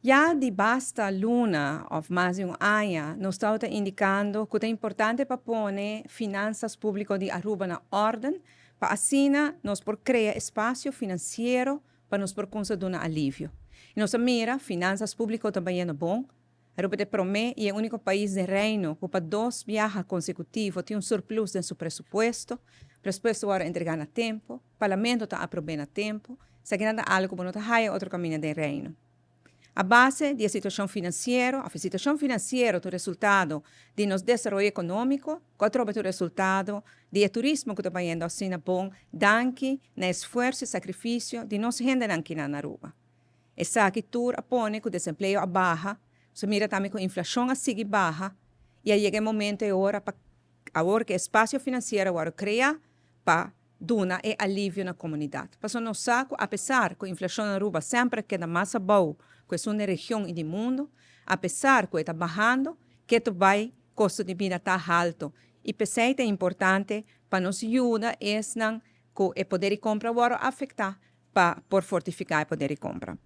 Ya di basta luna of mas di un aña nos tabata indicando cu ta importante pa pone finanzas publico di Aruba na orden pa asina nos por crea espacio financiero pa nos por cunsa duna alivio. Y nos a mira finanzas publico ta bayendo bon, Aruba ta e prome y e unico pais den Reino cu pa dos biaha consecutivo tin un surplus den su presupuesto. Presupuesto worde entrega na tempo, Parlamento ta aprobe na tempo, esakinan ta algo cu bo no ta haya otro caminda den Reino. A base di e situacion financiero, of e situacion financiero ta un resultado di nos desaroyo economico, cu a trobe ta un resultado di e turismo cu ta bayendo asina bon danki na e esfuerso y sacrificio di nos hendenan kinan na Aruba. Esaki tur a pone cu desempleo a baha, nos a mira tambe cu inflacion a sigui baha y a yega e momento e ora pa awor cu e espacio financiero a worde crea pa duna e alivio na comunidad. Pasobra nos sa cu apesar cu inflacion na Aruba semper a keda mas abou cu esun den region y di mundo, apesar cu e ta bahando, ketu bay costo di bida ta halto y p'esey ta importante pa nos yuda esnan cu e poder di compra worde afecta pa por fortifica e poder di compra.